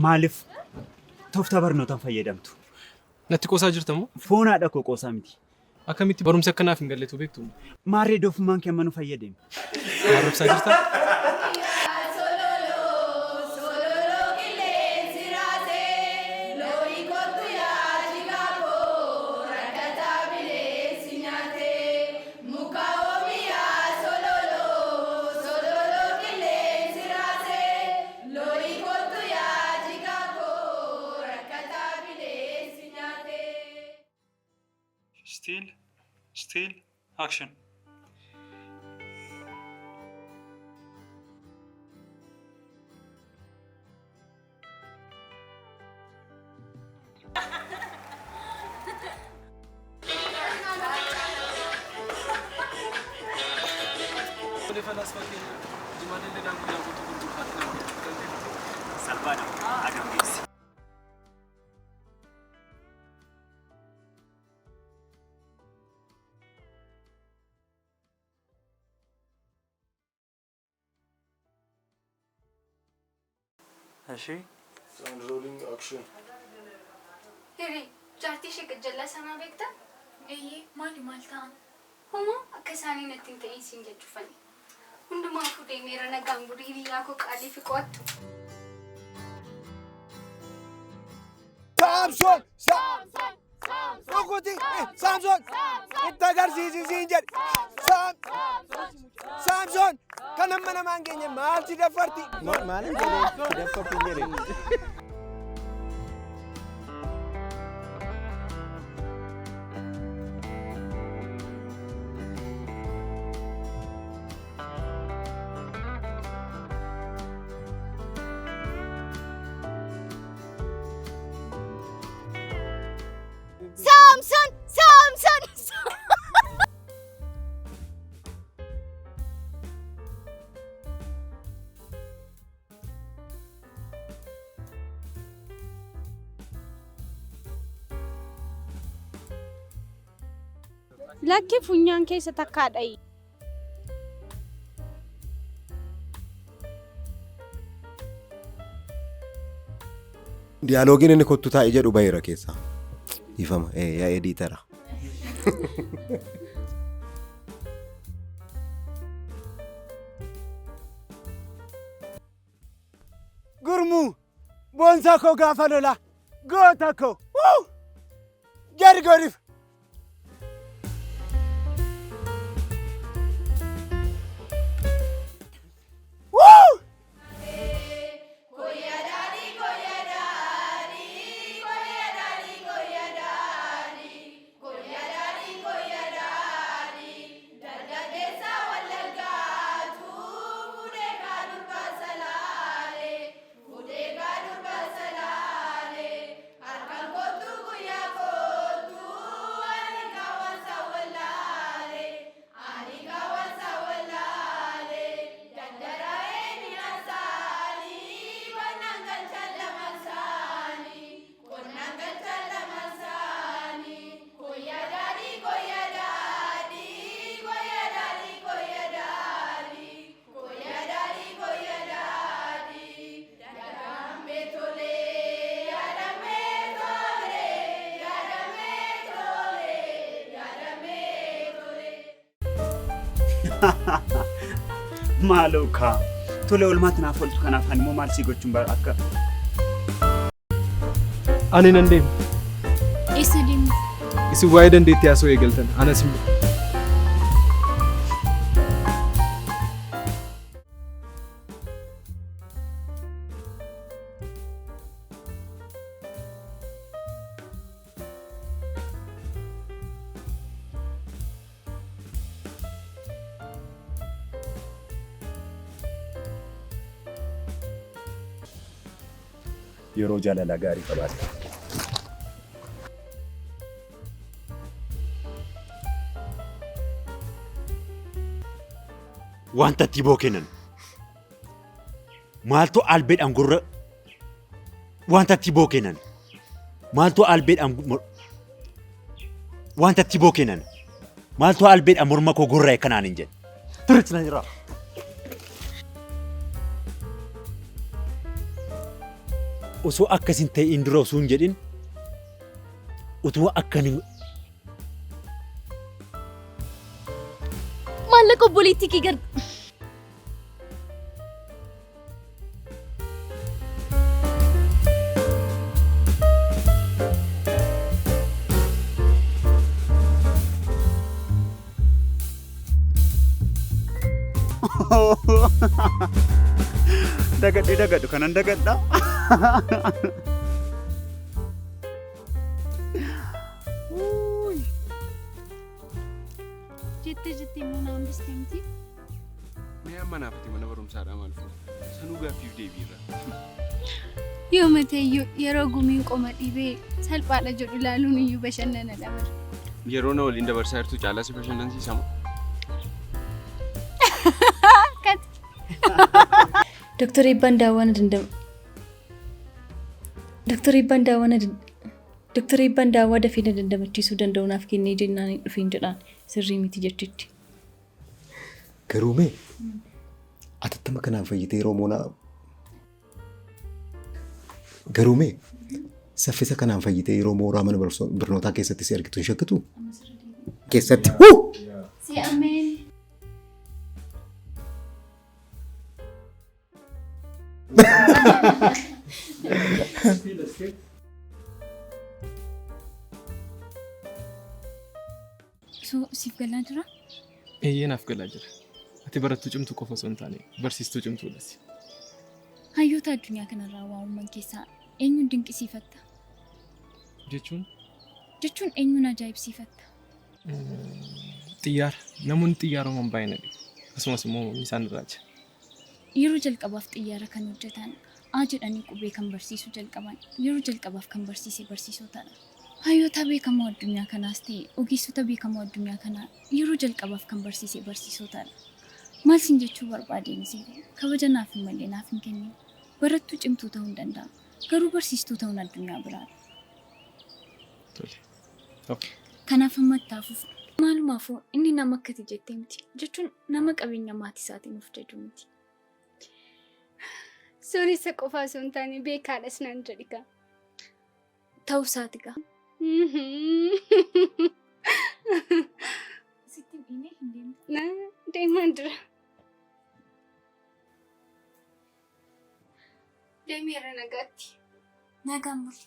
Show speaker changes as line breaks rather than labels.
Maaliif tooftaa barnootaan fayyadamtu?
Natti qoosaa jirta moo?
Foon haadha koo qoosaa miti.
Akkamitti barumsi akka naaf hin galletu beektu?
Maarree doofummaan kee amma nu fayyadeen.
Na arrabsaa jirtaa?
Still, still, action.
Salphaadha. Hagam geesse.
Eshi?
Sound rolling action.
Hiree, jaartii ishee gajjallaa sanaa beektaa? Eeyyee, maali maal ta'an? Homaa akka isaanii natti hin ta'in siin jechuufani. Hundumaafuu deemeera nagaan bulii hiriyaa koo qaalii fi qo'attu.
Saamsoon! Saamsoon! Rukuti! Saamsoon! Itti agarsiisi siin jedhe! Saamsoon! Kan amma namaan geenye maal si daffarti?
Maalin jedhee daffarti hin jedhe.
Saamsoon! Saamsoon!
Lakki funyaan keessa takkaa dhayi.
Diyaaloogiin inni kottu taa'i jedhu baheera keessaa. Dhiifama yaa ediitara.
Gurmuu! Boonsaa koo gaafa lolaa! Goota koo! Wuu! Jarri godhif! Wuu!
Maaloo kaa. Tole oolmaatti naaf ooltu kanaaf ani immoo maal sii gochuun bara akka.
Ani nan deema.
Eessa deemta?
Isin waa'ee dandeettii haasa'uu eegaltan. Anas immoo.
Yeroo jaalalaa gaarii qabaadha.
Wanta itti boo kennan. Maaltu albeedhaan gurra wanta itti boo kennan. Maaltu albeedhaan wanta itti boo kennan. Maaltu albeedhaan morma koo gurra akkanaan hin jedhe. Turichi na jira. Osoo akkas hin ta'in dura osoo hin jedhin utuu akkan hin
Maallaqa obboleettii kee gar
Dagadhi dagadhu kanan dagadha.
Jettee jettee immoo na hambiste miti.
Mee amma naafati mana barumsaadhaa maal fuute? Sanuu gaaffiif deebiirra.
Yoo mateeyyuu yeroo gumiin qoma dhibee salphaadha jedhu ilaaluun iyyuu bashannana dabala.
Yeroo na waliin dabarsaa jirtu caalaa si bashannansiisama.
Doktor Eebbaan daawwana danda'u. Doktor Eebbaan daawwana Doktor Eebbaan daawwaa dafee na dandamachiisuu danda'u naaf kennee jennaan hin dhufin jedhaan sirrii miti jechichi.
Garuu mee atattama kanaan fayyitee yeroo moonaa garuu mee saffisa kanaan fayyitee yeroo mooraa mana barnootaa keessatti si argitu hin shakkitu? Keessatti.
Si ameen. So siif galaa jira?
Eeyyee naaf galaa jira. Ati barattuu cimtuu qofa osoo hin taane barsiistuu cimtuudhas.
Hayyoota addunyaa kanarraa waa uuman keessaa eenyuun dinqisiifatta?
Jechuun?
Jechuun eenyuun ajaa'ibsiifatta?
Xiyyaara. Namoonni xiyyaara uuman baay'ee na dhibu. Akkasumas immoo uumamni isaan irraa jira.
Yeroo jalqabaaf xiyyaara kan hojjetan A jedhanii qubee kan barsiisuu jalqaban yeroo jalqabaaf kan barsiise barsiisotadha. Hayyoota beekamoo addunyaa kanaas ta'e ogeessota beekamoo addunyaa kanaa yeroo jalqabaaf kan barsiise barsiisotadha. Maal sin jechuu barbaadeen seete kabaja naaf hin malle naaf hin kennin. Barattuu cimtuu ta'uu hin danda'a. Garuu barsiistuu ta'uun addunyaa biraadha.
Tole.
Kanaaf amma itti hafuuf maalumaafuu inni nama akkati jettee miti jechuun nama qabeenya maatii isaatiin of jaju miti.
Sooressa qofaa osoo hin taane beekaadhas naan jedhi gaa.
Ta'uu isaati gaa. Sitti hin dhiine hin deemtu.
Na deemaan jira. Deemeera nagaatti.
Nagaan buli.